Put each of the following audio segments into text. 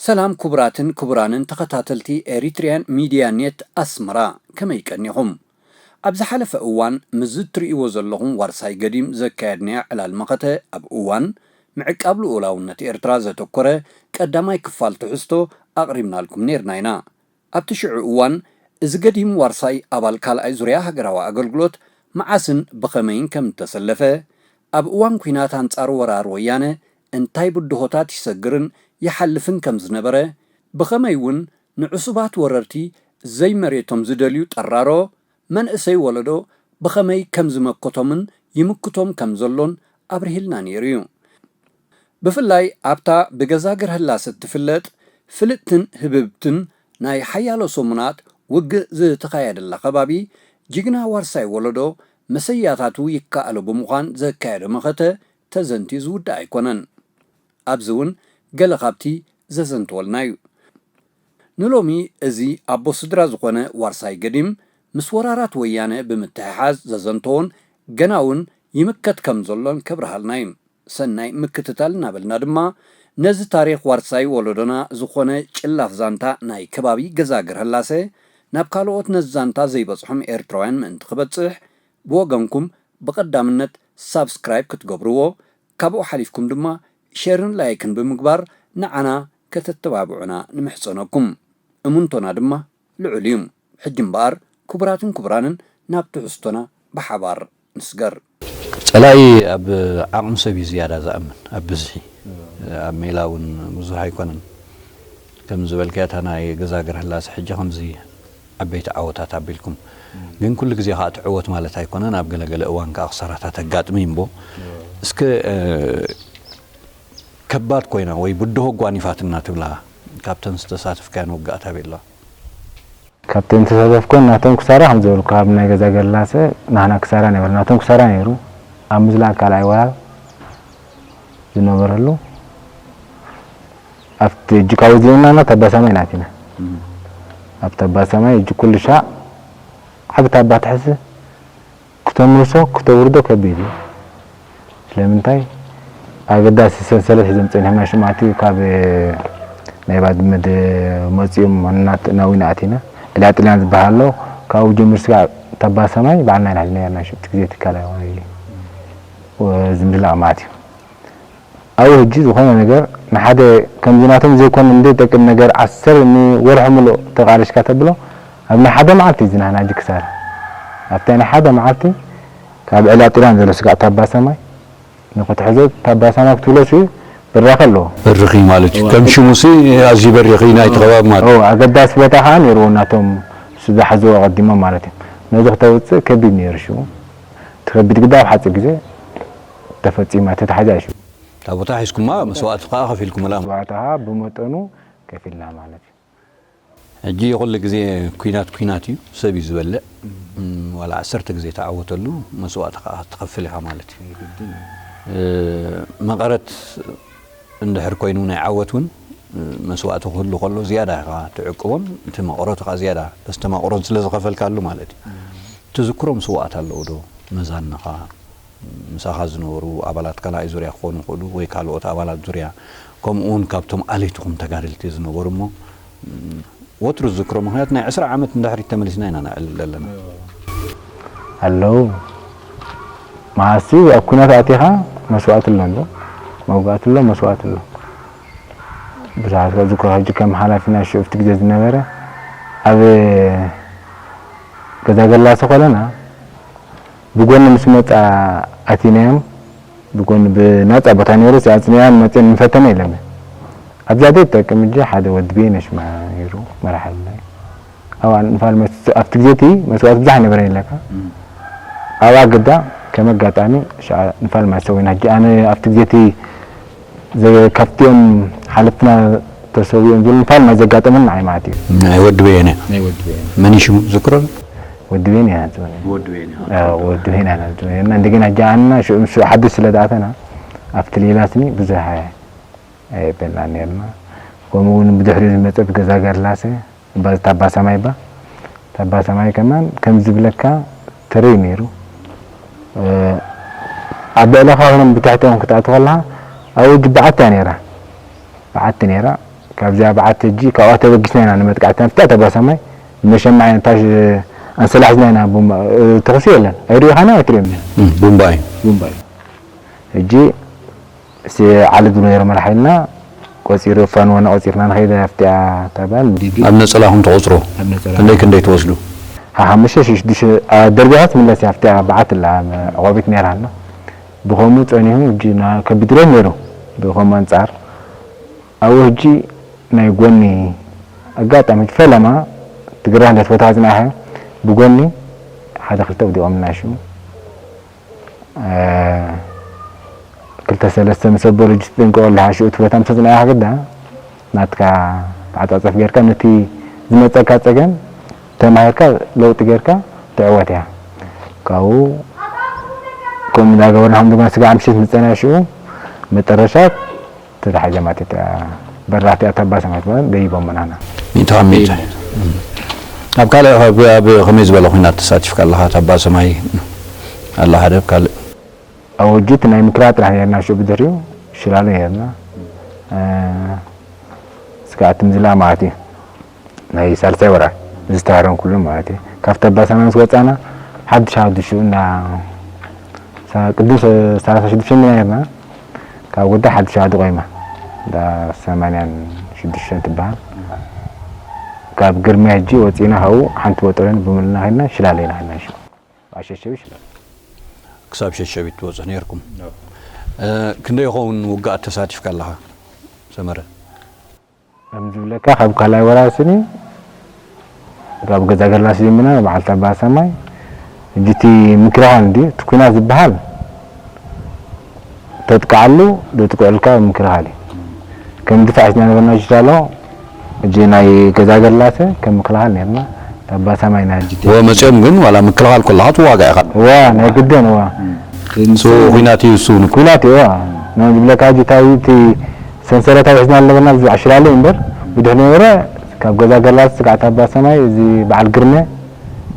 ሰላም ክቡራትን ክቡራንን ተኸታተልቲ ኤሪትሪያን ሚድያ ኔት ኣስመራ፣ ከመይ ቀኒኹም? ኣብ ዝሓለፈ እዋን ምስዚ እትርእይዎ ዘለኹም ዋርሳይ ገዲም ዘካየድናዮ ዕላል መኸተ ኣብ እዋን ምዕቃብ ልኡላውነት ኤርትራ ዘተኮረ ቀዳማይ ክፋል ትሕዝቶ ኣቕሪብናልኩም ኔርና ኢና። ኣብቲ ሽዑ እዋን እዚ ገዲም ዋርሳይ ኣባል ካልኣይ ዙርያ ሃገራዊ ኣገልግሎት መዓስን ብኸመይን ከም እተሰለፈ፣ ኣብ እዋን ኲናት ኣንጻር ወራር ወያነ እንታይ ብድሆታት ይሰግርን ይሓልፍን ከም ዝነበረ፣ ብኸመይ እውን ንዕሱባት ወረርቲ ዘይመሬቶም ዝደልዩ ጠራሮ መንእሰይ ወለዶ ብኸመይ ከም ዝመከቶምን ይምክቶም ከም ዘሎን ኣብርሂልና ነይሩ እዩ። ብፍላይ ኣብታ ብገዛግር ህላሰ እትፍለጥ ፍልጥትን ህብብትን ናይ ሓያሎ ሰሙናት ውግእ ዝተኻየደላ ከባቢ፣ ጅግና ዋርሳይ ወለዶ መሰያታቱ ይከኣሎ ብምዃን ዘካየዶ መኸተ ተዘንትዩ ዝውዳእ ኣይኮነን። ኣብዚ እውን ገለ ካብቲ ዘዘንተወልና እዩ። ንሎሚ እዚ ኣቦ ስድራ ዝኾነ ዋርሳይ ገዲም ምስ ወራራት ወያነ ብምትሕሓዝ ዘዘንተዎን ገና እውን ይምከት ከም ዘሎን ከብርሃልና እዩ። ሰናይ ምክትታል እናበልና ድማ ነዚ ታሪኽ ዋርሳይ ወለዶና ዝኾነ ጭላፍ ዛንታ ናይ ከባቢ ገዛግር ህላሰ ናብ ካልኦት ነዚ ዛንታ ዘይበጽሖም ኤርትራውያን ምእንቲ ክበጽሕ ብወገንኩም ብቐዳምነት ሳብስክራይብ ክትገብርዎ፣ ካብኡ ሓሊፍኩም ድማ ሼርን ላይክን ብምግባር ንዓና ከተተባብዑና ንምሕጸነኩም። እሙንቶና ድማ ልዑል እዩ። ሕጂ እምበኣር ክቡራትን ክቡራንን ናብ ትሕዝቶና ብሓባር ንስገር። ጸላኢ ኣብ ዓቕሚ ሰብ እዩ ዝያዳ ዝኣምን፣ ኣብ ብዝሒ። ኣብ ሜላ እውን ብዙሕ ኣይኮነን። ከም ዝበልካዮ እታ ናይ ገዛግር ህላሰ ሕጂ ከምዚ ዓበይቲ ዓወታት ኣቢልኩም። ግን ኩሉ ግዜ ከዓ ትዕወት ማለት ኣይኮነን፣ ኣብ ገለገለ እዋን ከዓ ክሳራታት ኣጋጥም እዩ እምቦ። እስከ፣ እ፣ ከባድ ኮይና ወይ ብድሆ ጓኒፋትና ትብላ ካብተን ዝተሳተፍካየን ውግኣት ኣበይ ኣለዋ? ካብተን ዝተሳተፍኩን ናቶም ክሳራ ከም ዝበልኩ ካብ ናይ ገዛግር ህላሰ ናህና ክሳራ ነይሩ፣ ናቶም ክሳራ ነይሩ። ኣብ ምዝላቕ ካልኣይ ወራር ዝነበረሉ ኣብቲ እጅ ካብ ዝለና ተባሳማይ ናት ኢና። ኣብ ተባሳማይ እጅ ኩሉ ሻዕ ዓቢ ታባ ትሕዝ ክተምልሶ ክተውርዶ ከቢድ እዩ። ስለምንታይ ኣገዳሲ ሰንሰለት ሒዞም ጸኒሖም ናይ ሽማዕቲ ካብ ናይ ባድመ ድ-፣ መጺኦም ናት-፣ ናዊና ኣቲና ዕዳ ጥልያን ዝበሃል ኣሎ። ካብኡ ጀሚሩ ስጋዕ ተባሳማይ ባዕልና ኢና ሒዝና ነርና ሽምቲ ግዜ ትካላዊ ዝምድላቕ ማለት እዩ። ኣብኡ ሕጂ ዝኾነ ነገር ንሓደ ከምዚ ናቶም ዘይኮነ እንደ ጠቅም ነገር ዓሰርተ ንወርሒ ምሉእ ተቓሊስካ ተብሎ ኣብ ናይ ሓደ መዓልቲ እዩ ዝናህና ሕጂ ክሳር ኣብታ ናይ ሓደ መዓልቲ ካብ ዕላ ጥልያን ዘሎ ስጋዕ ታባ ሰማይ ንኽትሕዞ ታባ ሰማይ ክትብሎ ሲ ብራኸ ኣለዎ። በርኺ ማለት እዩ። ከም ሽሙሲ ኣዝዩ በሪኺ ናይቲ ከባቢ ማለት እዩ። ኣገዳሲ ቦታ ከዓ ነይርዎ ናቶም ዝሓዝዎ ኣቐዲሞም ማለት እዩ። ነዚ ክተውፅእ ከቢድ ነይሩ ሽሙ። እቲ ከቢድ ግዳ ኣብ ሓፂር ግዜ ተፈፂማ ተተሓዚኣ ሽሙ። እታ ቦታ ሒዝኩማ መስዋእቲ ከዓ ከፊልኩምላ። መስዋእቲ ከዓ ብመጠኑ ከፊልና ማለት እዩ። ሕጂ ኩሉ ግዜ ኲናት ኲናት እዩ፣ ሰብ እዩ ዝበልዕ። እም፣ ዋላ ዓሰርተ ግዜ ተዓወተሉ መስዋእቲ ከዓ ትኸፍል ኢኻ ማለት እዩ። እ፣ መቐረት እንድሕር ኮይኑ ናይ ዓወት እውን፣ እ፣ መስዋእቲ ክህሉ ከሎ ዝያዳ ኢኻ ትዕቅቦን እቲ መቐረቱ ከዓ ዝያዳ ተስተማቕሮን ስለ ዝኸፈልካሉ ማለት እዩ። ትዝክሮም ስዋኣት ኣለዉ ዶ? መዛንኻ፣ ምሳኻ ዝነበሩ ኣባላት ካልኣይ ዙርያ ክኾኑ ይኽእሉ ወይ ካልኦት ኣባላት ዙርያ፣ ከምኡ እውን ካብቶም ኣለይትኹም ተጋደልቲ ዝነበሩ እሞ፣ ም፣ ወትሩ ዝዝክሮ፣ ምኽንያቱ ናይ ዕስራ ዓመት ንድሕሪት ተመሊስና ኢና ነዕልል ዘለና። ኣለዉ። መዓስ ኣብ ኲናት ኣቲኻ መስዋእቲ ኣሎ እንዶ፣ መውጋእቲ ኣሎ፣ መስዋእቲ ኣሎ። ብዙሓት ካብ ዝክሮ ሕጂ ከም ሓላፊ ናይ ሽዑ ኣብቲ ግዜ ዝነበረ ኣብ ገዛ ገላሲ ኮለና ብጎኒ ምስ መጻ ኣቲናዮም ብጎኒ ብናጻ ቦታ ነይሩ ኣጽኒያን መጽን ንፈተነ የለን። ኣብዛ ደይ ትጠቅም እጂ ሓደ ወዲ ቤነ ሽማ ነይሩ መራሕልና። ኣብኣ ንፋል መስ-፣ ኣብቲ ግዜ እቲ መስዋእቲ ብዙሕ ኣይነበረን ኢለካ። እም። ኣብኣ ግዳ ከም ኣጋጣሚ ሸዓ ንፋል ማይ ሰዊና። ሕጂ ኣነ ኣብቲ ግዜ እቲ ዘ-፣ ካብቲኦም ሓለፍትና ተሰዊኦም ዝብሉ ንፋል ማይ ዘጋጠመኒ ንዓይ ማለት እዩ። ናይ ወዲ በየነ። ናይ ወዲ በየነ። መን እዩ ሽሙ? ዝክሮ? ወዲ በየነ ኢና ንጽውዕ። ወዲ በየነ። ኣዎ፣ ወዲ በየነ ኢና ንጽውዕ። እና እንደገና ሕጂ ኣና ሽዑ ምስ ሓድሽ ስለ ዝኣተና ኣብቲ ሌላ ስኒ ብዙሕ ኣየበልናን ነርና። ከምኡ እውን ብድሕሪኡ ዝመጸት ገዛ ገርላሰ እባ ታባ ሰማይ እባ፣ ታባ ሰማይ ከማን ከም ዝብለካ ተረይ ነይሩ። ኣብ ልዕለኻ ኾኖም ብትሕቶም ክትኣትወላ ኣብኡ በዓት እያ ነይራ። በዓቲ ነይራ። ካብዚኣ በዓቲ ሕጂ ካብኣ ተበጊስና ኢና ንመጥቃዕቲ ናፍታ ታባ ሰማይ መሸማዕ ኢና ታሽ ኣንሰላሕዝና ኢና። ተኽሲ የለን ኣይሪኢኻና ኣይትሪኦም። ቡምባይ ቡምባይ ሕጂ ዓሊ ዝብሎ ነይሩ መራሒ ኢልና ቆጺሩ ፋንዋና ቆጺርና ንኸይደ ኣብቲኣ ታባን ኣብ ነጸላኹም ተቆጽሮ። ኣብ ነጸላ ክንደይ ክንደይ ትወስዱ? ሓሙሽተ ሽዱሽተ ደርቢኻ ትምለስ ኣብቲኣ በዓት ኣላ። ዕቆቢት ነይራና። ብኸምኡ ጸኒሑ ሕጂ ከቢድሮ ነይሩ። ብኸምኡ ኣንጻር ኣብኡ ሕጂ ናይ ጎኒ ኣጋጣሚ ፈለማ ትግራይ እንደ ትፈታ ዝናኸ ብጎኒ ሓደ ክልተ ውዲቖምና ሽኡ ክልተ ሰለስተ ምስ ኣበሉ ጅትጥንቀቐሉ ሓሽኡ ትበታ ምስ ተፅናያ ክግዳ ናትካ ተዓፃፀፍ ጌርካ ነቲ ዝመፀካ ፀገም ተማሂርካ ለውጢ ጌርካ ትዕወት እያ። ካብኡ ከምኡ እንዳገበርና ከም ድማ ስጋዕ ምሽት ምፀና ሽኡ መጠረሻ ተታሒዘ ማለት እያ። በራህቲ ኣታባሰ ማለት ማለት ደይቦም ምናና። ሚእቲ ካብ ሚእቲ። ኣብ ካልእ ኣብ ኣብ ከመይ ዝበለ ኩናት ተሳቲፍካ ኣለኻ? ታባ ሰማይ ኣላ ሓደ ኣብ ካልእ? ኣብ ወጅት ናይ ምክራ ጥራሕ ነርና ሽዑ ብድሕሪኡ ሽላሎ ነርና። ስጋዕቲ ምዝላ ማለት እዩ። ናይ ሳልሳይ ወራር ዝተሃረም ኩሉ ማለት እዩ። ካብ ተባሰና ምስ ወፃና ሓድሽ ሓድሽ እና ቅድም ሰላሳ ሽዱሽተ ኢና ነርና። ካብ ወዳ ሓድሽ ዓዲ ቆይማ እንዳ ሰማንያን ሽዱሽተን ትበሃል። ካብ ግርማይ ሕጂ ወፂና ካብኡ ሓንቲ ወጠለን ብምልና ከድና ሽላለ ኢና ከድና ሽዑ ኣሸሸቢ ሽላለ። ክሳብ ሸሸቢት ትበፅሑ ነይርኩም። ክንደይ ይኸውን ውግኣት ተሳቲፍካ ኣለኻ ሰመረ? ከም ዝብለካ ካብ ካልኣይ ወራር ስኒ ካብ ገዛ ገርላስ ጀሚርና በዓል ታባ ሰማይ ሕጂ እቲ ምክልኻል እንድዩ እቲ ኩናት ዝበሃል ተጥቅዓሉ ዘጥቅዑልካ ምክልኻል እዩ። ከም ድፋዕ ስና ነበርና ጅዳሎ ሕጂ ናይ ገዛ ገርላሰ ከም ምክልኻል ነርና ታባ ሰማይ ናይ ሕጂ ወ መፅኦም ግን ዋላ ምክልኻል ከለኻ ትዋጋ ኢኻ። ዋ ናይ ግደን ዋ ንሱ ኩናት እዩ እሱ ንኩ- ኩናት እዩ ዋ ናይ ዝብለካ ሕጂ እታይ እቲ ሰንሰለታዊ ሒዝና ኣለበና ኣብዚ ኣሽላለ እምበር ብድሕሪ ነበረ ካብ ገዛ ገርላሰ ስጋዕ ታባ ሰማይ እዚ በዓል ግርመ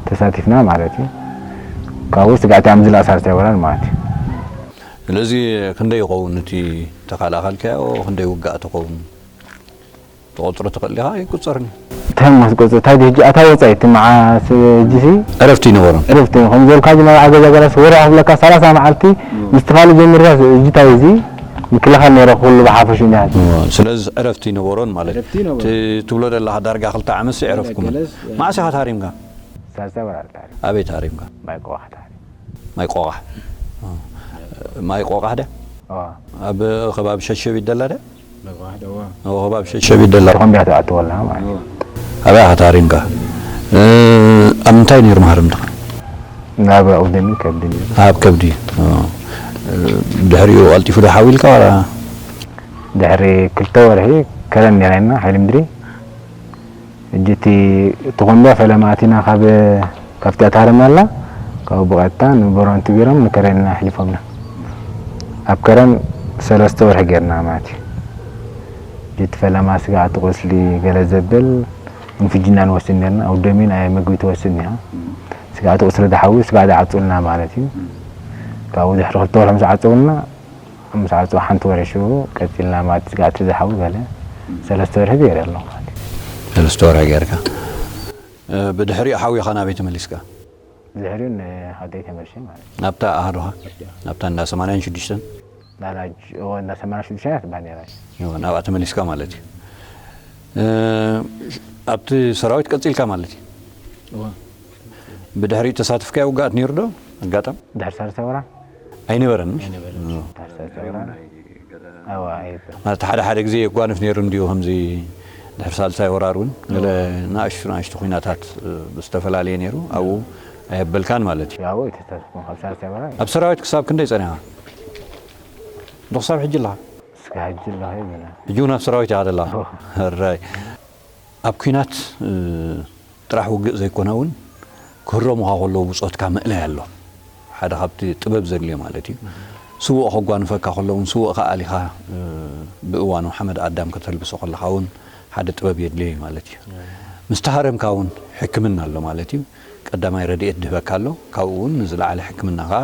ተሳቲፍና ማለት እዩ። ካብኡ ስጋዕቲ ኣብ ምዝላእ ሳልሳይ ወራር ማለት እዩ። ስለዚ ክንደይ ይኸውን እቲ ተኻላኸልካዮ ክንደይ ውጋእ ትኸውን ትቆፅሮ ትኽእል ኢኻ ኣይቁፀርን እዩ። እንታይ ማስቆፅ እንታይ ሕጂ ኣታ ወፃኢ እቲ መዓስ ሕጂ ሲ ዕረፍቲ ይነበሮም። ዕረፍቲ ከም ዘልካ እዚ መርዓ ገዛ ገላስ ወርሒ ክብለካ ሰላሳ መዓልቲ ምስትኻሉ ጀሚርካ ሕጂ እንታይ እዚ ምክልኻል ነይረ ኩሉ ብሓፈሹ እንዲሃል እዎ፣ ስለዚ ዕረፍቲ ይነበሮን ማለት እዩ። ዕረፍቲ ይነበሮን። እቲ ትብሎ ዘለኻ ዳርጋ ክልተ ዓመት ሲ ዕረፍኩም። ገለስ፣ መዓስ ኢኻ ታሪምካ? ሳልሳይ ወራር ታሪም። ኣበይ ታሪምካ? ማይ ቆዋሕ ታሪም። ማይ ቆቃሕ። ማይ ቆቃሕ ደ? እዋ። ኣብ ከባቢ ሸሸቢት ደላ ደ? ማይ ቆቃሕ ደ፣ እዋ። ኣብ ከባቢ ሸሸቢት ደላ። ተኾምቢያ ተኣትወልና ማለት እዩ። ኣበይ ኢኻ ታሪምካ? እ፣ ኣብ ምንታይ ነይሩ ማህረምትኻ? ናብ ኣውደሚ ከብዲ ነይሩ። ኣብ ከብዲ። እ፣ ድሕሪኡ ቀልጢፉ ዶ ሓዊልካ ዋላ? ድሕሪ ክልተ ወርሒ ከረን ነይራና ሓይሊ ምድሪ። ሕጂ እቲ ተኾምቢያ ፈለማ ኣቲና ካብ ካብቲ ኣታርም ኣላ ካብኡ ብቐጥታ ንቦሮንቲ ገይሮም ንከረን ኣሕሊፎምና። ኣብ ከረን ሰለስተ ወርሒ ጌርና ማለት እዩ። ሕጂ እቲ ፈለማ ስጋዕቲ ቁስሊ ገለ ዘብል እንፍጅና ንወስድ ኔርና። ኣብ ደሚን ኣየ ምግቢ ትወስድ እኒሃ። ስጋዕቲ ቁስሊ ዝሓዊ ስጋዕ ዝዓጹልና ማለት እዩ። ካብኡ ድሕሪ ክልተ ወርሒ ምስ ዓጸውልና ምስ ዓጹ ሓንቲ ወርሒ ሽዑ ቀጺልና ማለት ስጋዕቲ ዝሓዊ ገለ ሰለስተ ወርሒ ገይረ ኣለኹ ማለት እዩ። ሰለስተ ወርሒ ጌርካ። እ፣ ብድሕሪኡ ሓዊኻ ናበይ ተመሊስካ? ብድሕሪኡ ንሃገረይ ተመልሼ ማለት እዩ። ናብታ ኣሃዱኻ? ናብታ እንዳ ሰማንያን ሽዱሽተን? ናብታ እንዳ ሰማንያን ሽዱሽተን እያ ትበሃል ነይራ። እዎ፣ ናብኣ ተመሊስካ ማለት እዩ። እ፣ ኣብቲ ሰራዊት ቀጺልካ ማለት እዩ? እዎ። ብድሕሪኡ ተሳትፍካዮ ውግኣት ነይሩ ዶ? ኣጋጣሚ? ድሕሪ ሳልሳይ ወራር? ኣይነበረን። ኣይነበረን። እዎ። ድሕሪ ሳልሳይ ወራር? ኣዋ፣ ኣይበ- ማለት ሓደ ሓደ ግዜ የጓንፍ ነይሩ እንድዩ፣ ከምዚ ድሕሪ ሳልሳይ ወራር እውን ገለ ንኣሽቱ ንኣሽቱ ኩናታት፣ እ፣ ዝተፈላለየ ነይሩ፣ ኣብኡ ኣየበልካን ማለት እዩ። ኣብኡ ኣይተሳተፍኩን፣ ካብ ሳልሳይ ወራር። ኣብ ሰራዊት ክሳብ ክንደይ ጸኒኻ? ዶ ክሳብ ሕጂ ኣለኻ? እስከ ሕጂ ኣለኹ ይበላ። ሕጂ እውን ኣብ ሰራዊት ኢኻ ዘለኻ? ኣዎ። ሕራይ። ኣብ ኲናት፣ እ፣ ጥራሕ ውግእ ዘይኮነ እውን ክህረሙኻ ከለዉ ብጾትካ ምእላይ ኣሎ። ሓደ ካብቲ ጥበብ ዘድልዮ ማለት እዩ። ስዉእ ከጓንፈካ ከሎ እውን ስዉእ ከኣ ኣሊኻ፣ እ፣ ብእዋኑ ሓመድ ኣዳም ከተልብሶ ከለኻ እውን ሓደ ጥበብ የድልዮ እዩ ማለት እዩ። ምስ ተሃረምካ እውን ሕክምና ኣሎ ማለት እዩ። ቀዳማይ ረድኤት ድህበካ ኣሎ፣ ካብኡ እውን ንዝለዓለ ሕክምና ከኣ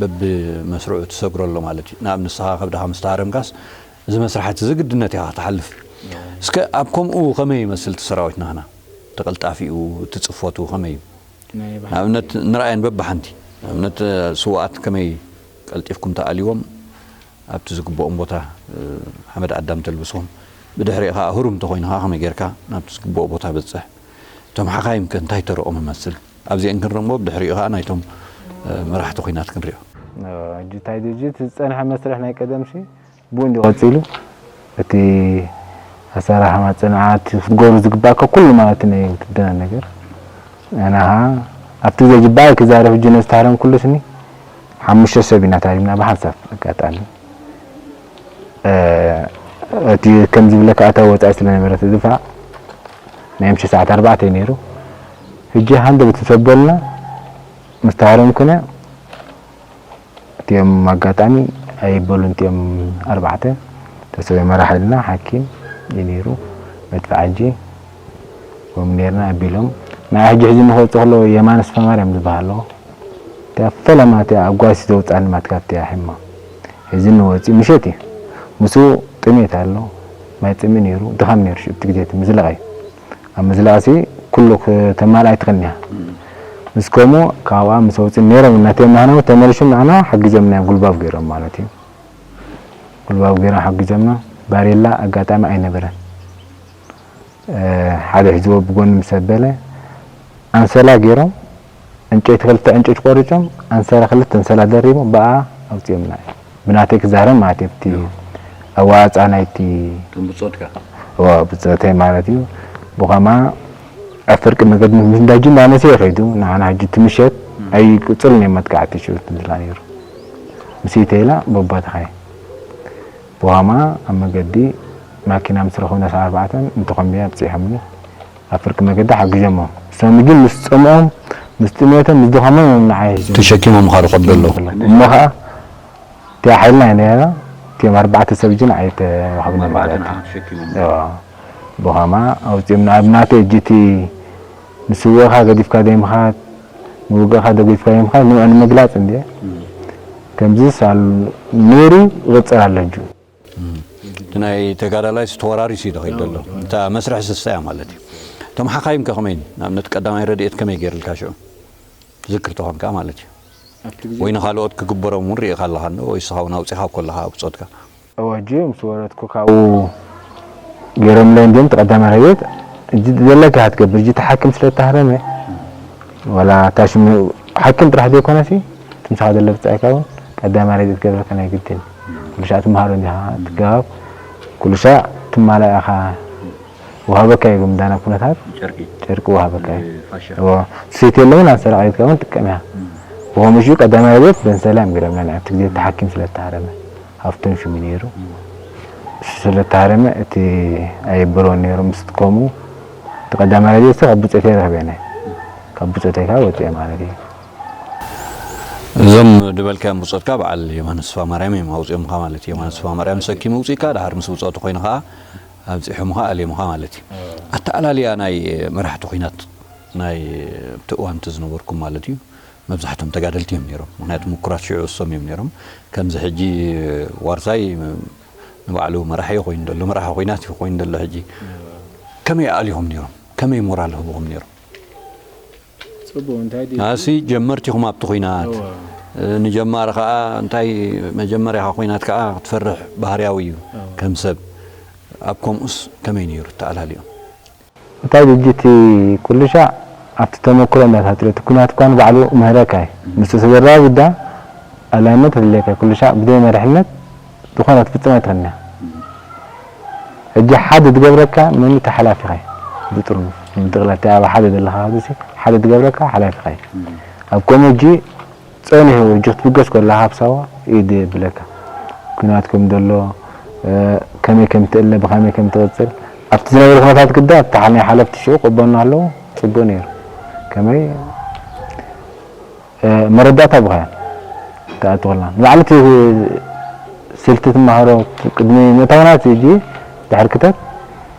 በብመስርዑ ትሰግሮ ኣሎ ማለት እዩ። ንኣብነት ንስኻ ከብድኻ ምስ ተሃረምካስ እዚ መስርሓት እዚ ግድነት ኢኻ ክትሓልፍ። እስከ ኣብ ከምኡ ከመይ ይመስል እቲ ሰራዊት ናህና? እቲ ቅልጣፊኡ፣ እቲ ጽፈቱ ከመይ እዩ? ናይ ብሓቂ ንኣብነት ንርኣየን በብሓንቲ። ንኣብነት ስዉኣት ከመይ ቀልጢፍኩም ተኣልይዎም ኣብቲ ዝግብኦም ቦታ፣ እ፣ ሓመድ ኣዳም ተልብስዎም። ብድሕሪኡ ከኣ ህሩም እንተኾይኑ ከኣ ከመይ ጌርካ ናብቲ ዝግብኦ ቦታ በጽሕ? እቶም ሓኻይም ከ እንታይ ተረኦም ይመስል? ኣብዚአን ክንርሞ ብድሕሪኡ ከኣ ናይቶም፣ እ፣ መራሕቲ ኲናት ክንሪኦ። ሕጂ እንታይ ድዩ እቲ ዝጸንሐ መስርሕ ናይ ቀደምሲ ብኡ እንዲ ቀጺሉ እቲ ኣሰራርሓ ማጽናዓት ክትገብሮ ዝግባእካ ኩሉ ማለት ናይ ውትድርና ነገር። ኣና ኸዓ ኣብቲ ግዜ ጅባይ ክዛረብ ሕጂ ነዚ ታህረም ኩሉ ስኒ ሓሙሽተ ሰብ ኢና ታሪምና ብሓንሳብ ኣጋጣሚ። እ፣ እቲ ከም ዝብለካ ኣታዊ ወጻኢ ስለ ነበረ እቲ ድፋዕ ናይ ምሸት ሰዓት ኣርባዕተ እዩ ነይሩ። ሕጂ ሃንደበት እንተበልና ምስ ተሃረምኩነ እቲኦም ኣጋጣሚ ኣይበሉን፣ እቲኦም ኣርባዕተ ተሰብኦም መራሒ ኢልና ሓኪም እዩ ነይሩ፣ መድፍዓጂ እውን ነይርና ኣቢሎም። ንዓ ሕጂ ሕዚ ንክወፅእ ከሎ የማነ ስፈማርያም ዝበሃል ኣለዎ። እቲኣ ፈለማ እቲኣ ኣጓሲ ዘውፅኣኒ ማትካ እቲኣ ሕማ። ሕዚ ንወፅእ ምሸት እዩ። ምስኡ ጥሜት ኣሎ፣ ማይ ፅምኢ ነይሩ፣ ድኻም ነይሩ ሽዑ እቲ ግዜ እቲ ምዝላቕ እዩ። ኣብ ምዝላቕሲ ኩሉ ከተማልኣ ኣይትኽእልን ኢኻ። ምስ ከምኡ ካብኣ ምስ ኣውፅእ ነይሮም እናተየማህናው ተመሊሶም ንዓና ሓጊዞምና እዮም፣ ጉልባብ ገይሮም ማለት እዩ። ጉልባብ ገይሮም ሓጊዞምና። ባሬላ ኣጋጣሚ ኣይነበረን። እ፣ ሓደ ሒዝዎ ብጎኒ ምስ ኣበለ ኣንሰላ ገይሮም ዕንጨይቲ፣ ክልተ ዕንጨይቲ ቆሪጾም ኣንሰላ፣ ክልተ ኣንሰላ ደሪቦም ብኣ ኣውፂኦምና እዮም። ብናተይ ክዛረብ ማለት እዩ። ኣብቲ ኣዋፃ ናይቲ እቶም ብጾትካ? እዋ፣ ብጾተይ ማለት እዩ። ብኸማ ኣብ ፍርቂ መገዲ ምስ እንዳጂ እናነሰ ይኸይዱ። ንዓና ሕጂ እቲ ምሸት ኣይቅጽልን እዮም መጥቃዕቲ ሽዑ ትብላ ነይሩ። ምስ ኢተይላ በቦታኻ እዩ። ብኸማ ኣብ መገዲ ማኪና ምስ ረኸቡና ሰዓት ኣርባዕተ እንተኾምብያ ኣብጺሖምኒ። ኣብ ፍርቂ መገዲ ሓጊዞሞ። እሶም ግን ምስ ጸምኦም፣ ምስ ጥሜቶም፣ ምስ ድኸሞም እዮም ንዓይ ሒዞም። ተሸኪሞም ኻዱ ከብዶ ኣለዉ። እሞ ኸኣ እቲኣ ሓይልና እያ ነይራ። እቲኦም ኣርባዕተ ሰብ ግን ኣይተዋህቡና ኣርባዕተ ነይራ። ንዓኻ ተሸኪሞም። እዎ። ብኸማ ኣውጺኦም ንኣብናተይ እጅ እቲ ንስውእኻ ገዲፍካ ዘይምኻድ፣ ንውግእኻ ገዲፍካ ዘይምኻድ፣ ንዕኡ ንምግላጽ እንድየ። እም። ከምዚ ሳል ነይሩ ይቕጽል ኣሎ እጁ። እም። እቲ ናይ ተጋዳላይስ ተወራሪሱ እዩ ዝኸይድ ዘሎ። እታ መስርሕ ስስታ እያ ማለት እዩ። እቶም ሓኻይም ከ ከመይ? ንኣብነት ቀዳማይ ረድኤት ከመይ ገይርልካ ሽዑ? ትዝክር ተኾንካ ማለት እዩ። ኣብቲ ግዜ ወይ ንኻልኦት ክግበሮም እውን ርኢኻ ኣለኻ እንዶ? ወይ ንስኻ እውን ኣውጺኻ እኮ ኣለኻ ኣብ ብጾትካ? እወ፣ ሕጂ ምስ ወረድኩ ካብኡ ገይሮምለይ እንድዮም እቲ ቀዳማይ ረድኤት። ሕጂ ዘለካ ኢኻ ትገብር። ሕጂ እቲ ሓኪም ስለ እተሃረመ፣ ዋላ እታ ሽሙ ሓኪም ጥራሕ ዘይኮነሲ፣ እቲ ምሳኻ ዘሎ ብጻይካ እውን ቀዳማይ ረድኤት ክገብረካ ናይ ግድን። ኩሉ ሻዕ ትመሃሮ እንዲኻ፣ ትገባብ፣ ኩሉ ሻዕ ትማላእ ኢኻ። ወሃበካ እዩ፣ ምዳና ኩነታት ጨርቂ። ጨርቂ ወሃበካ እዩ። ፋሻ። እዎ። ሰይቲ የለውን፣ ኣንሰራ ቀይድካ እውን ትጥቀም እያ። እም። ብኸምኡ ሽዑ ቀዳማይ ረድኤት በንሰላ እዮም ገይሮምለና፣ ኣብቲ ግዜ ተሓኪም ስለ እተሃረመ። ሃፍቶም ሽሙ ነይሩ። እም። እሱ ስለ እተሃረመ፣ እቲ ኣየበሎን ነይሩ፣ ምስ ትከሙ፣ እቲ ቀዳማይ ረድኤት ካብ ብጾተይ ረኽበ እየ። ካብ ብጾተይ ከዓ ወፂአ ማለት እዩ። እዞም ዝበልካዮም ብጾትካ በዓል የማነ ተስፋ ማርያም እዮም ኣውፂኦምካ ማለት እዩ። የማነ ተስፋ ማርያም ሰኪሙ ውፅእካ፣ ድሓር ምስ ብጾቱ ኮይኑ ከዓ ኣብፂሖምኻ፣ ኣልዮምኻ ማለት እዩ። ኣተኣላልያ ናይ መራሕቲ ኲናት ናይ ኣብቲ እዋን እቲ ዝነበርኩም ማለት እዩ፣ መብዛሕቶም ተጋደልቲ እዮም ነይሮም። ምኽንያቱ ምኩራት ሽዑ እሶም እዮም ነይሮም። ከምዚ ሕጂ ዋርሳይ ንባዕሉ መራሒ እዩ ኮይኑ ዘሎ፣ መራሒ ኲናት እዩ ኮይኑ ዘሎ። ሕጂ ከመይ ኣልይኹም ነይሮም? ከመይ ሞራል ህብኹም ነይሮም? ጽቡቕ፣ እንታይ ድዩ? ኣሲ ጀመርቲ ኢኹም ኣብቲ ኲናት። እዋ። እ፣ ንጀማሪ ከኣ እንታይ መጀመርያኻ ኲናት ከኣ ክትፈርሕ ባህርያዊ እዩ። እዋ። ከም ሰብ ኣብ ከምኡስ ከመይ ነይሩ ተኣላልዮም? እንታይ ድዩ እቲ ኩሉ ሻዕ ኣብቲ ተመክሮ እንዳታትሎ እቲ ኲናት እኳ ንባዕሉ ምህረካ እዩ። ምስ ተዘራቢ ዳ ኣላይነት ተድልየካ ኩሉ ሻዕ ብደይ መሪሕነት ዝኾነ ክትፍጽም ኣይትኽእልን እያ። ሕጂ ሓደ ዝገብረካ መን እዩ? እቲ ሓላፊኻ እዩ። ብጥርኑፍ ንምጥቕላል እቲ ኣብ ሓደ ዘለኻ ህዝቢ ሓደ ዝገብረካ ሓላፊኻ እዩ። ኣብ ከምኡ ሕጂ ጸኒሑ ሕጂ ክትብገስ ከለኻ ኣብ ሳዋ ኢድ የብለካ። ኲናት ከም ዘሎ፣ እ፣ ከመይ ከም ትእለ፣ ብኸመይ ከም ትቕጽል፣ ኣብቲ ዝነበረ ኩነታት ግዳ፣ ኣብቲ ሓ-፣ ናይ ሓለፍቲ ሽዑ ቅበና ኣለዉ፣ ጽቡቕ ነይሩ። ከመይ፣ እ፣ መረዳእታ ብኸያ። እታ ይኣትወልና። ንባዕሉ እቲ ስልቲ ትመሃሮ ቅድሚ ምእታውና እቲ ሕጂ ድሕሪ ክተት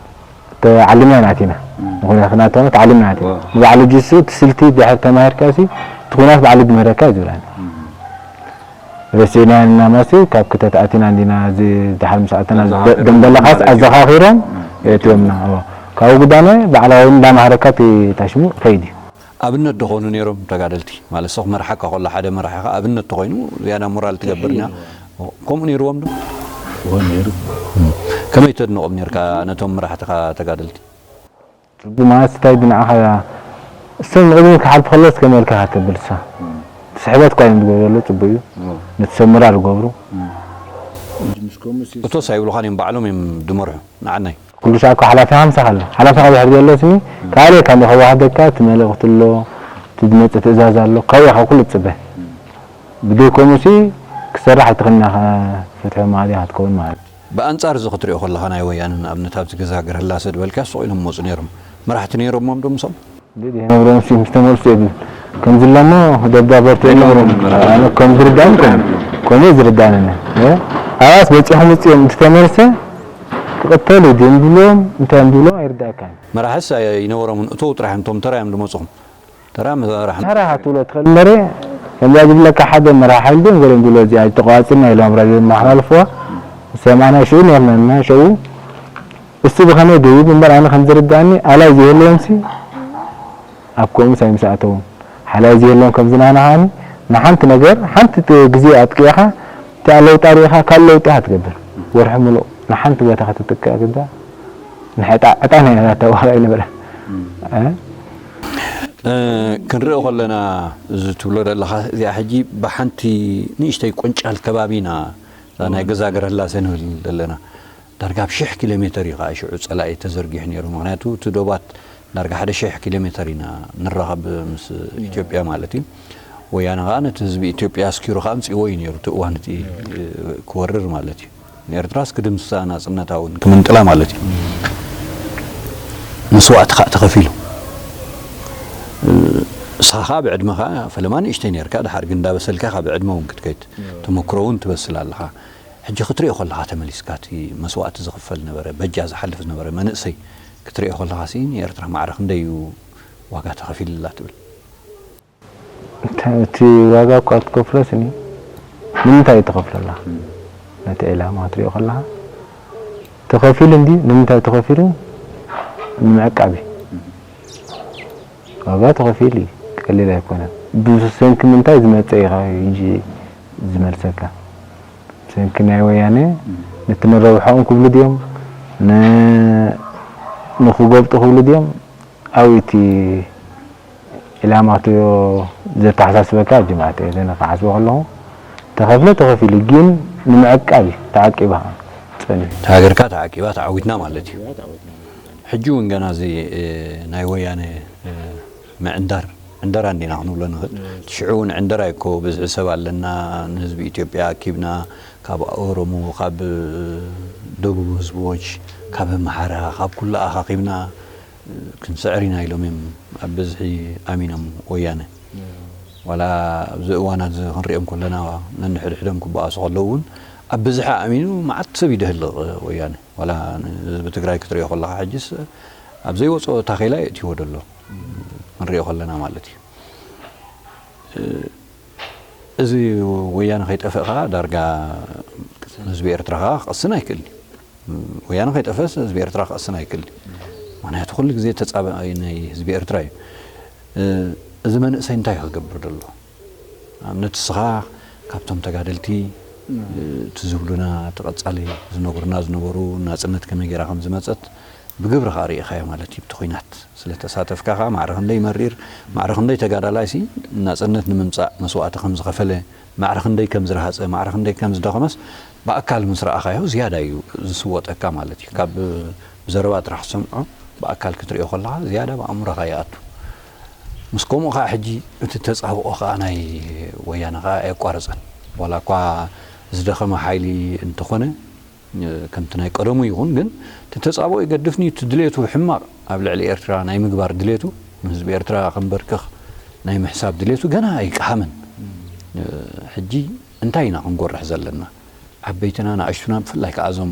ተዓሊምና ኢና ኣቲና። ንኹናት ክናተና ተዓሊምና ኣቲና። ንባዕሉ ሕጂ እሱ እቲ ስልቲ ድሕሪ ተማሂርካ ሲ እቲ ኹናት ባዕሉ ድመረካ እዩ ዝብላኒ። ረሲዕና ኢና ማሲ ካብ ክተት ኣቲና እንዲና እዚ ድሓር ምስ ኣተና ደንበለኻስ ኣዘኻኺሮም የእትዮምና። ካብኡ ጉዳነ ባዕላዊ እንዳማሃረካ እቲ ታሽሙ ከይድ እዩ። ኣብነት ዶ ኾኑ ነይሮም ተጋደልቲ? ማለት ሰብ ክመርሓካ ከሎ ሓደ መራሒ ኸዓ ኣብነት ተኾይኑ ዝያዳ ሞራል ትገብር ኢና። ከምኡ ነይርዎም ዶ? እወ ነይሩ። ከመይ ተድንቖም ነይርካ ነቶም መራሕትኻ ተጋደልቲ? ጽቡቕ ማለት እንታይ ድንዓኻ እሶም ንቕድሚት ክሓልፉ ከለስ ከመይ ኢልካ ኢኻ ተብል እሳ ስሕበት እኳ እዮም ዝገብሩ ዘለዉ ጽቡቕ እዩ። ነቲ ሰብ ሞራል ዝገብሩ። እቶስ ኣይብሉኻን እዮም ባዕሎም እዮም ድመርሑ ንዓናይ። ኩሉ ሻዕ እኮ ሓላፊኻ ምሳኻ ኣሎ። ሓላፊኻ ድሕር ዘሎ ስኒ ካልእ ካብ ከወሃደካ እቲ መልእኽቲ ኣሎ፣ እቲ ዝመጽእ ትእዛዝ ኣሎ፣ ካብኡ ኢኻ ኩሉ ትጽበ። ብደይ ከምኡ ሲ ክሰርሕ ኣይትኽእልን ኢኻ፣ ፍትሒ መኣዲ ኢኻ ትከውን ማለት እዩ። ብኣንጻር እዚ ክትሪኦ ከለኻ ናይ ወያነ ንኣብነት ኣብዚ ገዛ ገረህላሰ ድበልካዮ ስቕ ኢሎም ይመጹ ነይሮም። መራሕቲ ነይሮሞም ዶ ምሶም? እንዴት ይሄ ነብሮም ሲ ምስተመልሱ የብሉ ከምዚ ለሞ ደባበርቱ የብሎም። ከም ዝርዳን ከም ከምኡ ዝርዳን ኣባስ በጺሖም ውጽኦም እንተተመልሰ ክቕተሉ ድዮም ድብሎም እንታይ እዮም ድብሎም ኣይርዳእካን። መራሕስ ኣይነበሮምን እተው ጥራሕ እዮም እቶም ተራ እዮም ዝመጹኹም። ተራ መራሒ ተራ ኢኻ ትብሎ ትኽእል እምበረ ከምዛ ዝብለካ ሓደ መራሒ ሓይሊ ድዮም ገሊኦም ድብሎ እዚኣ ተቋዋጽና ኢሎም ኣብ ራድዮ የመሓላልፍዋ ዝሰማዕና ሽኡ ነርና እና ሽኡ እሱ ብኸመይ ገይሩ እምበር ኣነ ከም ዝርድኣኒ ኣላይ ዘይህልዎም ሲ ኣብ ከምኡ ሳይ ምስ ኣተዉ ሓላይ ዘይህልዎም ከም ዝናና ከኣኒ ንሓንቲ ነገር ሓንቲ ግዜ ኣጥቂዕኻ እቲኣ ለውጢ ኣሪእኻ ካልእ ለውጢ ኢኻ ትገብር ወርሒ ሙሉእ ንሓንቲ ቦታ ክትጥቅዕ ግዳ ንሕጣ ዕጣን ኣይነታተዋራ ይንበረ ክንሪኦ ከለና እዚ ትብሎ ዘለኻ እዚኣ ሕጂ ብሓንቲ ንእሽተይ ቆንጫል ከባቢ ኢና ናይ ገዛ ገረህላሰ ንብል ዘለና ዳርጋ ኣብ ሽሕ ኪሎ ሜተር እዩ ከዓ ሽዑ ፀላኢ ተዘርጊሑ ነይሩ ምክንያቱ እቲ ዶባት ዳርጋ ሓደ ሽሕ ኪሎ ሜተር ኢና ንራኸብ ምስ ኢትዮጵያ ማለት እዩ ወያነ ከዓ ነቲ ህዝቢ ኢትዮጵያ ኣስኪሩ ከዓ ኣምፅእዎ እዩ ነይሩ እቲ እዋን እቲ ክወርር ማለት እዩ ንኤርትራስ ክድምስሳ ናፅነታ እውን ክምንጥላ ማለት እዩ መስዋእቲ ከዓ ተኸፊሉ ንስኻ ከዓ ብዕድመኻ ፈለማ ንእሽተይ ነርካ ድሓር ግን እንዳበሰልካ ካብ ዕድመ እውን ክትከይድ ተመክሮ እውን ትበስል ኣለኻ ሕጂ ክትሪኦ ከለኻ ተመሊስካ እቲ መስዋእቲ ዝኽፈል ነበረ በጃ ዝሓልፍ ዝነበረ መንእሰይ ክትሪኦ ከለኻ ሲ ንኤርትራ ማዕረ ክንደይ እዩ ዋጋ ተኸፊልላ ትብል እቲ ዋጋ እኳ ትከፍሎ ስኒ ንምንታይ እዩ ተኸፍለላ ነቲ ዕላማ ክትሪኦ ከለኻ ተኸፊሉ እንዲ ንምንታይ ተኸፊሉ ንምዕቃብ እዩ ዋጋ ተኸፊሉ እዩ ቀሊል ኣይኮነን ብሰንኪ ምንታይ ዝመፀ ኢኻ እንጂ ዝመልሰካ ብሰንኪ ናይ ወያነ ነቲ ንረብሖም ክብሉ ድዮም ንክጎብጡ ክብሉ ድዮም ኣብቲ ኢላማ ክትሪኦ ዘተሓሳስበካ ጅማዓት እየ ዘነ ክሓስቦ ከለኹ ተኸፍለ ተኸፊሉ ግን ንምዕቃብ እዩ ተዓቂባ ጸኒሑ። ሃገርካ ተዓቂባ ተዓዊትና ማለት እዩ። ሕጂ እውን ገና እዚ ናይ ወያነ ምዕንዳር ዕንደራ እንዲና ክንብሎ ንኽእል። እቲ ሽዑ እውን ዕንደራ እዩ እኮ ብዝሒ ሰብ ኣለና ንህዝቢ ኢትዮጵያ ኣኪብና ካብ ኦሮሞ ካብ ደቡብ ህዝቦች ካብ ኣምሓራ ካብ ኩሉ ኣኻኺብና ክንስዕር ኢና ኢሎም እዮም ኣብ ብዝሒ ኣሚኖም ወያነ ዋላ ኣብዚ እዋን እዚ ክንሪኦም ከለና ነንሕድሕዶም ክበኣሱ ከለዉ እውን ኣብ ብዝሒ ኣሚኑ መዓት ሰብ ይደህልቕ ወያነ ዋላ ህዝቢ ትግራይ ክትሪኦ ከለካ ሕጅስ ኣብ ዘይወፅኦ ታኼላ የእትይዎ ደሎ ክንሪኦ ከለና ማለት እዩ እዚ ወያነ ከይጠፍእ ከዓ ዳርጋ ህዝቢ ኤርትራ ከዓ ክቕስን ኣይክእልን እዩ ወያነ ከይጠፈስ ህዝቢ ኤርትራ ክቐስን ኣይክእል ምክንያቱ ኩሉ ግዜ ተፃባኢ ናይ ህዝቢ ኤርትራ እዩ እዚ መንእሰይ እንታይ ክገብር ደሎ ኣብነት ስኻ ካብቶም ተጋደልቲ እቲ ዝብሉና ተቐፃሊ ዝነግሩና ዝነበሩ ናፅነት ከመይ ገይራ ከም ዝመፀት ብግብሪ ከዓ ርኢኻዮ ማለት እዩ ብቲ ኩናት ስለ ተሳተፍካ ከዓ ማዕረ ክንደይ መሪር ማዕረ ክንደይ ተጋዳላይ ሲ ናፅነት ንምምፃእ መስዋእቲ ከም ዝኸፈለ ማዕረ ክንደይ ከም ዝረሃፀ ማዕረ ክንደይ ከም ዝደኸመስ ብኣካል ምስ ረኣኻዮ ዝያዳ እዩ ዝስወጠካ ማለት እዩ ካብ ብዘረባ ጥራሕ ትሰምዖ ብኣካል ክትሪኦ ከለኻ ዝያዳ ብኣእምሮኻ ይኣቱ ምስ ከምኡ ከዓ ሕጂ እቲ ተፃብኦ ከዓ ናይ ወያነ ከዓ ኣየቋረፀን ዋላ እኳ ዝደኸመ ሓይሊ እንተኾነ ከምቲ ናይ ቀደሙ ይኹን ግን እቲ ተፃብኦ ይገድፍን እዩ እቲ ድሌቱ ሕማቕ ኣብ ልዕሊ ኤርትራ ናይ ምግባር ድሌቱ ንህዝቢ ኤርትራ ከንበርክኽ ናይ ምሕሳብ ድሌቱ ገና ኣይቀሃመን ሕጂ እንታይ ኢና ክንጎርሕ ዘለና? ዓበይትና ንኣሽቱና፣ ብፍላይ ከኣ እዞም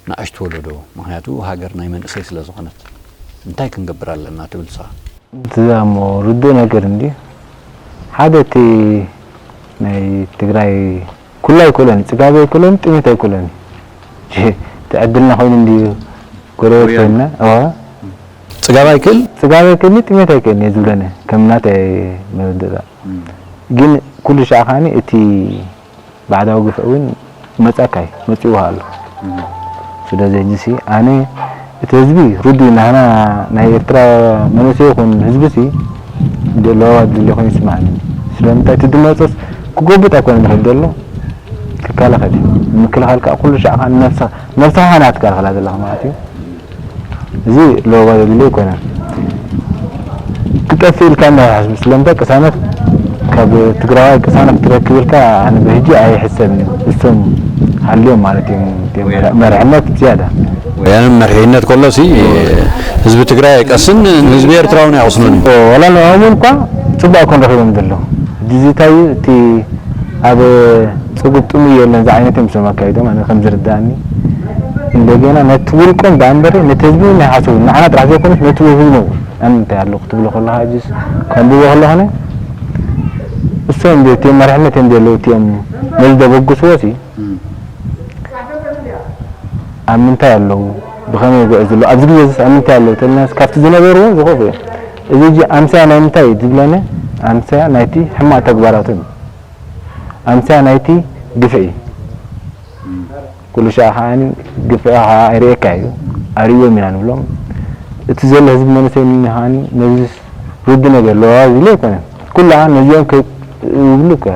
ንኣሽቱ ወለዶ፣ ምኽንያቱ ሃገር ናይ መንእሰይ ስለ ዝኾነት፣ እንታይ ክንገብር ኣለና ትብል ንስኻ? እዛ እሞ ርዱእ ነገር እንድዩ። ሓደ እቲ ናይ ትግራይ ኩሉ ኣይኮለን፣ ጽጋብ ኣይኮለን፣ ጥሜት ኣይኮለን። እቲ ዕድልና ኮይኑ እንድዩ ጎረቤት ኮይንና። እዋ ጽጋብ ኣይክእል? ጽጋብ ኣይክእልኒ፣ ጥሜት ኣይክእልኒ እየ ዝብለኒ ከም ናተይ መረዳእታ። ግን ኩሉ ሻዕ ከዓኒ እቲ ባዕዳዊ ግፍዒ እውን ይመጻካ እዩ፣ መጺኡ ኣሎ። ስለዚ ሕጂ ሲ ኣነ እቲ ህዝቢ ርዱእ እዩ፣ ናህና ናይ ኤርትራ መንእሰይ ይኹን ህዝቢ ሲ ለዋዋት ድልዮ ኮይኑ ይስምዓኒ። ስለምንታይ እቲ ድመጾስ ክጎብጥ ኣይኮነን ዝኽእል ዘሎ፣ ክከላኸል እዩ። ንምክልኻል ከዓ ኩሉ ሻዕ ከዓ ነብስኻ ነብስኻ ኢኻ ትከላኸላ ዘለኻ ማለት እዩ። እዚ ለዋዋት ድልዮ ኣይኮነን። ክጠፍእ ኢልካ እንዳትሓስብ ስለምንታይ ቅሳነት ካብ ትግራዋይ ቅሳነት ክትረክብ ኢልካ ኣነ ብህጂ ኣይሕሰብን እዩ። እሶም ሃልዮም ማለት እዮም እቲኦም መርሕነት ዝያዳ። ወያነ መርሒነት ከሎሲ ህዝቢ ትግራይ ኣይቀስን፣ ንህዝቢ ኤርትራ እውን ኣይቕስኖን እዩ። ወላ ንዕኦም እውን እኳ ፅቡቅ ኣይኮን ረኺቦም ዘለዉ። ሕጂ እዚ እንታይ እዩ እቲ ኣብ ፀጉብ ጥሙይ የለን ዝዓይነት እዮም እሶም ኣካይዶም ኣነ ከም ዝርዳእኒ። እንደገና ነቲ ውልቆም ደኣ እምበር ነቲ ህዝቢ እውን ኣይሓስቡ ንዓና ጥራሕ ዘይኮነስ ነቲ ህዝቢ እውን ኣነ እንታይ ኣለኹ ክትብሎ ከለኻ ሕጂስ ከንብቦ ከለኹ እሶም እንደ እቲኦም መርሕነት እዮም ዘለዉ እቲኦም ነዚ ዘበግስዎ ሲ ኣብ ምንታይ ኣለዉ ብኸመይ ይጉዕዙ ኣለዉ ኣብዚ ግዜ ዚስ ኣብ ምንታይ ኣለዉ ተልናስ ካብቲ ዝነበርዎ ዝኸፉ እዮም። እዚ ሕጂ ኣምሳያ ናይ ምንታይ እዩ ዝብለኒ ኣምሳያ ናይቲ ሕማቕ ተግባራቶም እዩ። ኣምሳያ ናይቲ ግፍዒ ኩሉ ሻዕ ከዓ ግፍዒ ከዓ ኣይርእየካ እዩ ኣርእዮም ኢና ንብሎም። እቲ ዘሎ ህዝቢ መንእሰይ ከዓ ነዚ ርዱ ነገር ኣለዋ ዝብሎ ኣይኮነን። ኩሉ ከዓ ነዚኦም ይብሉ እኮ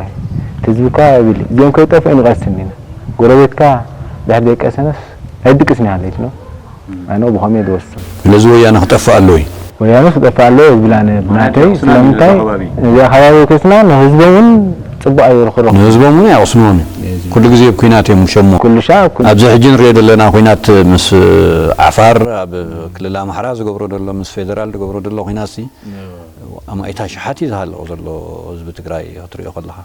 ህዝቢ እኳ ይብል እዚኦም ከይጠፍኡ ንቐስን ኢና። ጎረቤትካ ድሕር ዘይቀሰነስ ኣይድቅስን ይሃለይት ነው። ኣነ ብኸመይ ዝወስን ስለዚ ወያነ ክጠፍእ ኣለዎ እዩ። ወያነ ክጠፍእ ኣለዎ ዝብል ኣነ ብናተይ ስለምንታይ እዚ ኣኸባቢ ክስና ንህዝቦም እውን ፅቡቅ ኣይርኽሮ ንህዝቦም እውን ኣይቕስንዎን እዩ። ኩሉ ግዜ ኣብ ኩናት እዮም ሸሞ ኩሉ ሻዕ ኩሉ ኣብዚ ሕጂ ንሪኦ ዘለና ኩናት ምስ ዓፋር ኣብ ክልል ኣምሓራ ዝገብሮ ዘሎ ምስ ፌደራል ዝገብሮ ዘሎ ኩናት ሲ ኣማኢት ኣሽሓት እዩ ዝሃልቕ ዘሎ ህዝቢ ትግራይ ክትሪኦ ከለኻ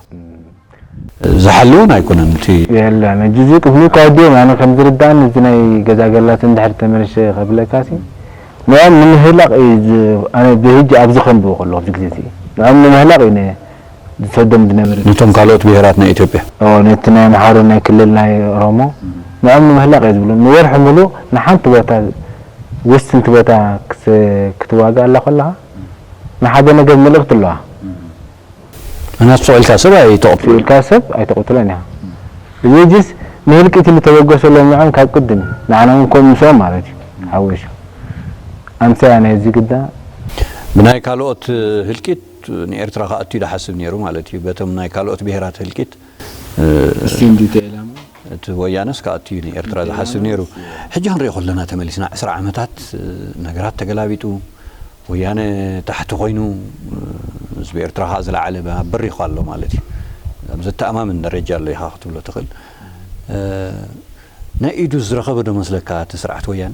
ዝሓሊ እውን ኣይኮነን እቲ የለን ሕጂ እዚ ቅድሚ እኳ ወዲኦም ኣነ ከም ዝርዳእኒ እዚ ናይ ገዛ ገላስ እንድሕር ተመልሸ ከብለካ ሲ ንዕኦም ንምህላቕ እዩ ዝ- ኣነ ብህጂ ኣብዚ ከንብቦ ከለኹ ኣብዚ ግዜ እዚ ንዕኦም ንምህላቕ እዩ ነ- ዝሰዶም ዝነበረ ነቶም ካልኦት ብሄራት ናይ ኢትዮጵያ ኦ፣ ነቲ ናይ ኣምሓሩ ናይ ክልል ናይ ኦሮሞ ንዕኦም ንምህላቕ እየ ዝብሎም ንወርሒ ሙሉእ ንሓንቲ ቦታ ውስንቲ ቦታ ክስ- ክትዋጋእ ኣላ ከለኻ ንሓደ ነገር መልእኽቲ ኣለዋ ምክንያቱ ስቕ ኢልካ ሰብ ኣይተቕትሎ ኢልካ ሰብ ኣይተቕትሎን ኢኻ። እዚ ሕጂስ ንህልቂት ኢሉ ተበገሰሎም ንዖም ካብ ቅድም ንዓና እውን ከም ምስኦም ማለት እዩ። ሓወሾ ኣምሳያ ናይ እዚ ግዳ ብናይ ካልኦት ህልቂት ንኤርትራ ክኣቱ ዩ ዝሓስብ ነይሩ ማለት እዩ። በቶም ናይ ካልኦት ብሄራት ህልቂት እሱ እንዲ ተዕላማ እቲ ወያነስ ክኣቱ ዩ ንኤርትራ ዝሓስብ ነይሩ። ሕጂ ክንሪኦ ከለና ተመሊስና ዕስራ ዓመታት ነገራት ተገላቢጡ ወያነ ታሕቲ ኮይኑ ህዝቢ ኤርትራ ከዓ ዝለዓለ በሪኹ ኣሎ ማለት እዩ። ኣብ ዘተኣማምን ደረጃ ኣሎ ኢኻ ክትብሎ ትኽእል። ናይ ኢዱ ዝረኸበ ዶ መስለካ እቲ ስርዓት ወያነ?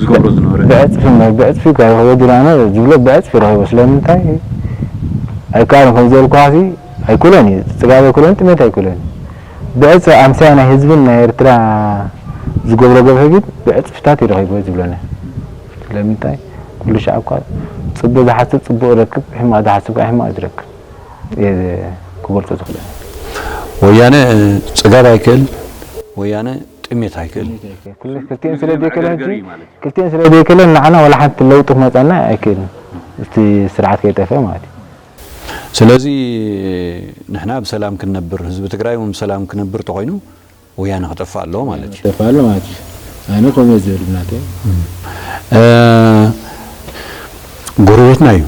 ዝገብሮ ዝነበረ ብዕፅፊ እሞ ብዕፅፊ ከረኸቦ ዲላነ ዝብሎ ብዕፅፊ ረኸቦ ስለምንታይ ኣይከኣልን ከም ዝበልኩኻ ሲ ኣይኩለን እዩ ፅጋብ ኣይኩለን ጥሜት ኣይኩለን ብዕፅፊ ኣምሳያ ናይ ህዝብን ናይ ኤርትራ ዝገብሮ ገብሒ ግን ብዕፅፍታት እዩ ረኺቦ ዝብለነ ስለምንታይ ኩሉ ሻዕ እኳ ፅቡቅ ዝሓስብ ፅቡቅ ይረክብ ሕማቅ ዝሓስብ ከዓ ሕማቅ እዩ ዝረክብ እየ ክገልፆ ዝኽእል ወያነ ፅጋብ ኣይክእል ወያነ ጥሜት ኣይክእል ክልቲኦም ስለ ዘይከለ ሕጂ ክልቲኦም ስለ ዘይከለ ንዓና ዋላ ሓንቲ ለውጢ ክመፀና ኣይክእልን እቲ ስርዓት ከይጠፍአ ማለት እዩ ስለዚ ንሕና ብሰላም ክንነብር ህዝቢ ትግራይ እውን ብሰላም ክነብር ተኮይኑ ወያነ ክጠፍእ ኣለዎ ማለት እዩ ጠፍእ ኣሎ ማለት እዩ ኣነ ከምኡ ዝብል ብናተይ ጎረቤትና እዩ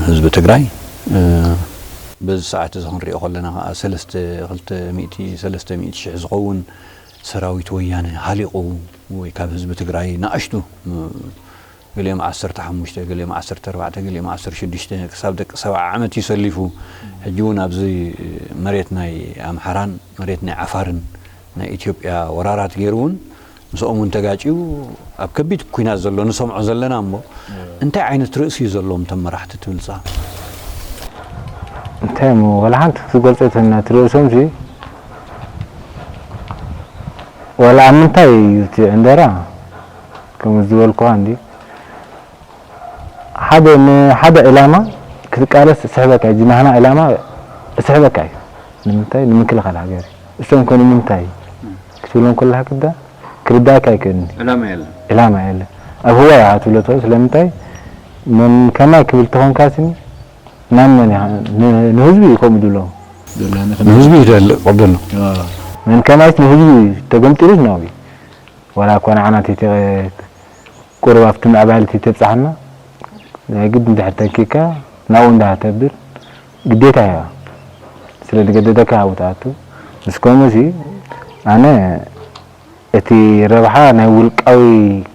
ህዝቢ ትግራይ በዚ ሰዓት እዚ ክንሪኦ ከለና ከዓ ሰለስተ ክልተ ሚእቲ ሰለስተ ሚእቲ ሽሕ ዝኸውን ሰራዊት ወያነ ሃሊቑ ወይ ካብ ህዝቢ ትግራይ ንኣሽቱ ገሊኦም ዓሰርተ ሓሙሽተ ገሊኦም ዓሰርተ ኣርባዕተ ገሊኦም ዓሰርተ ሽዱሽተ ክሳብ ደቂ ሰብዓ ዓመት እዩ ሰሊፉ ሕጂ እውን ኣብዚ መሬት ናይ ኣምሓራን መሬት ናይ ዓፋርን ናይ ኢትዮጵያ ወራራት ገይሩ እውን ምስኦም እውን ተጋጭዩ ኣብ ከቢድ ኩናት ዘሎ ንሰምዖ ዘለና እሞ እንታይ ዓይነት ርእሲ እዩ ዘለዎም እቶም መራሕቲ ትብል ንስኻ? እንታይ እሞ ዋላ ሓንቲ ክትገልጾ ተና ትርእሶም ሲ ዋላ ኣብ ምንታይ እዩ እቲ ዕንደራ ከም ዝበልኩኻ እንዲ ሓደ ንሓደ ዕላማ ክትቃለስ ስሕበካ እዩ ናህና ዕላማ ስሕበካ እዩ ንምንታይ ንምክልኻል ሃገር እሶም ኮኑ ምንታይ ክትብሎም ከለካ ክዳ ክርዳእካ ኣይክእልን እዩ ዕላማ የለን ዕላማ የለ ኣብ ህዋ ኢኻ ትብሎ ትኽእል ስለምንታይ መን ከማይ ክብል ተኾንካ ስኒ ናብ መን ኢኻ ንህዝቢ እዩ ከምኡ ድብሎ ንህዝቢ ይደልእ ቅብል ነው መን ከማይስ ንህዝቢ ተገምጢሉስ ናብዩ ዋላ እኳ ንዓና ቁሩብ ኣብቲ ምዕባለ ተብጽሓና ናይ ግድ እንድሕር ተንኪካ ናብኡ እንዳተብል ግዴታ እያ ስለ ዝገደደካ ኣብኡ ትኣቱ ምስ ከምኡ ሲ ኣነ እቲ ረብሓ ናይ ውልቃዊ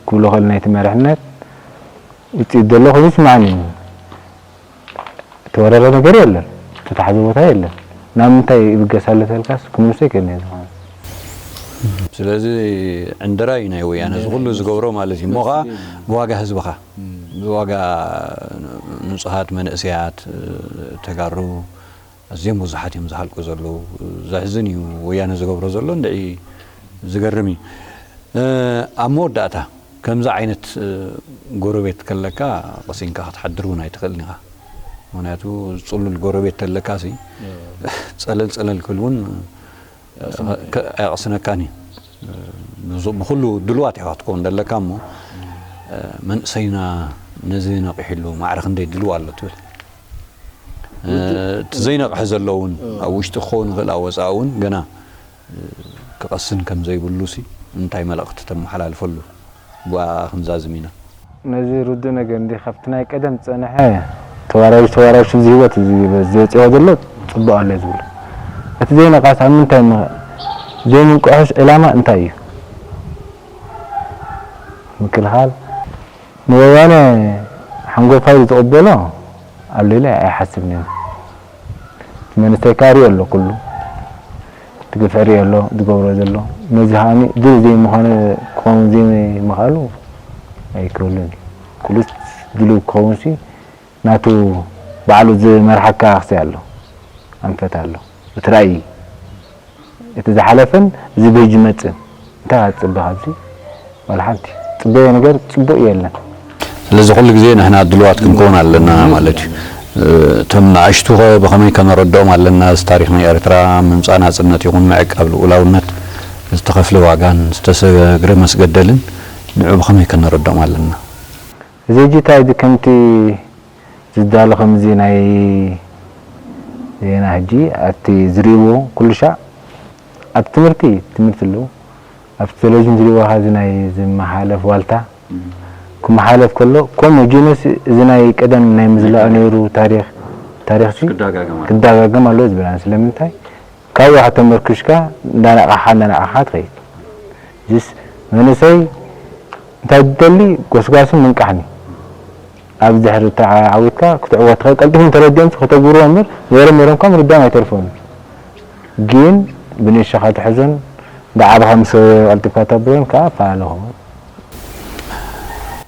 ክብሎ ከል ናይቲ መርሕነት ውፅኢት ዘሎ ኮይኑ ይስማዓኒ እዩ ተወረረ ነገር የለን ተታሕዘ ቦታ የለን ናብ ምንታይ ይብገስ ኣሎ ተልካስ ክምልሶ ይክእል እየ ዝኾነ ስለዚ ዕንደራ እዩ ናይ ወያነ እዚ ኩሉ ዝገብሮ ማለት እዩ እሞ ከዓ ብዋጋ ህዝብኻ ብዋጋ ንፁሃት መንእሰያት ተጋሩ ኣዝዮም ብዙሓት እዮም ዝሃልቁ ዘለዉ ዘሕዝን እዩ ወያነ ዝገብሮ ዘሎ እንድዒ ዝገርም እዩ ኣብ መወዳእታ ከምዚ ዓይነት ጎረቤት ከለካ ቀሲንካ ክትሓድር እውን ኣይትኽእልን ኢኻ ምክንያቱ ፅሉል ጎረቤት ተለካ ሲ ፀለል ፀለል ክል እውን ኣየቕስነካን እዩ ብኩሉ ድልዋት ኢኻ ክትከውን ዘለካ እሞ መንእሰይና ነዚ ነቂሕሉ ማዕረ ክንደይ ድልዋ ኣሎ ትብል እቲ ዘይነቕሐ ዘሎ እውን ኣብ ውሽጢ ክኸውን ይኽእል ኣብ ወፃኢ እውን ገና ክቐስን ከም ዘይብሉ ሲ እንታይ መልእኽቲ ተመሓላልፈሉ ብኣ ክንዛዝም ኢና ነዚ ርዱእ ነገር እንዲ ካብቲ ናይ ቀደም ዝፀንሐ ተዋራጅ ተዋራጅ እዚ ህይወት እዚ ዘፅኦ ዘሎ ፅቡቅ ኣሎ ዝብሉ እቲ ዘይነቃስ ኣብ ምንታይ ዘይምንቅሖስ ዕላማ እንታይ እዩ ምክልኻል ንወያነ ሓንጎፋይ ዝቕበሎ ኣሎ ኢለ ኣይሓስብን እየ መንእሰይ ከኣ ሪኦ ኣሎ ኩሉ እቲ ግፍዒ ሪኦ ኣሎ ዝገብሮ ዘሎ ነዚ ከኣ ድል ዘይምዃነ ክኸውን ዘይምኽኣሉ ኣይክህሉን እዩ ኩሉስ ድልው ክኸውን ሲ ናቱ ባዕሉ ዝመርሓካ ክሲ ኣሎ ኣንፈት ኣሎ እቲ ራእይ እቲ ዝሓለፈን እዚ ብህጂ መጽእ እንታይ ኣጽብኻ ኣብዚ ዋላ ሓንቲ ጽበዮ ነገር ጽቡቅ የለን ስለዚ ኩሉ ግዜ ንሕና ድልዋት ክንከውን ኣለና ማለት እዩ እቶም ንኣሽቱ ከ ብኸመይ ከነረድኦም ኣለና እዚ ታሪክ ናይ ኤርትራ ምምፃእ ናፅነት ይኹን ምዕቃብ ልኡላውነት ዝተኸፍለ ዋጋን ዝተሰግረ መስገደልን ንዑ ብኸመይ ከነረድኦም ኣለና እዚ ሕጂ እንታይ ከምቲ ዝዳሎ ከምዚ ናይ ዜና ሕጂ ኣብቲ ዝሪእዎ ኩሉ ሻዕ ኣብ ትምህርቲ ትምህርቲ ኣለዉ ኣብቲ ቴሌቪዥን ዝሪእዎ ኻዚ ናይ ዝመሓለፍ ዋልታ ክመሓለፍ ከሎ ከምኡ ጂኖስ እዚ ናይ ቀደም ናይ ምዝላእ ነይሩ ታሪኽ ታሪኽሲ ክዳጋገም ኣሎ ዝብላን ስለምንታይ ካብኡ ተመርኪሽካ እንዳነቓሓ እንዳነቓሓ ትኸይድ ጅስ መንእሰይ እንታይ ትደሊ ጎስጓስን ምንቃሕን እዩ ኣብ ድሕሪ ተዓዊትካ ክትዕወት ትኽእል ቀልጢፎም ተረዲኦም ከተግብርዎ እምበር ነይሮም ነይሮም ከም ርዳም ኣይተርፎም ግን ብንእሽኻ ትሕዞን እንዳዓበኻ ምስ ቀልጢፍካ ተብሎን ከዓ ፋለኹ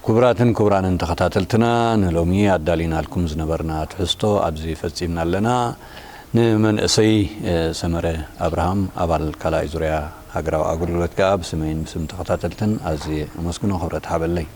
ክቡራትን ክቡራንን ተኸታተልትና ንሎሚ ኣዳሊናልኩም ዝነበርና ትሕዝቶ ኣብዚ ፈጺምና ኣለና። ንመንእሰይ ሰመረ ኣብርሃም ኣባል ካልኣይ ዙርያ ሃገራዊ ኣገልግሎት ከኣ ብስመይን ብስም ተኸታተልትን ኣዝየ ኣመስግኖ ክብረት ሃበለይ።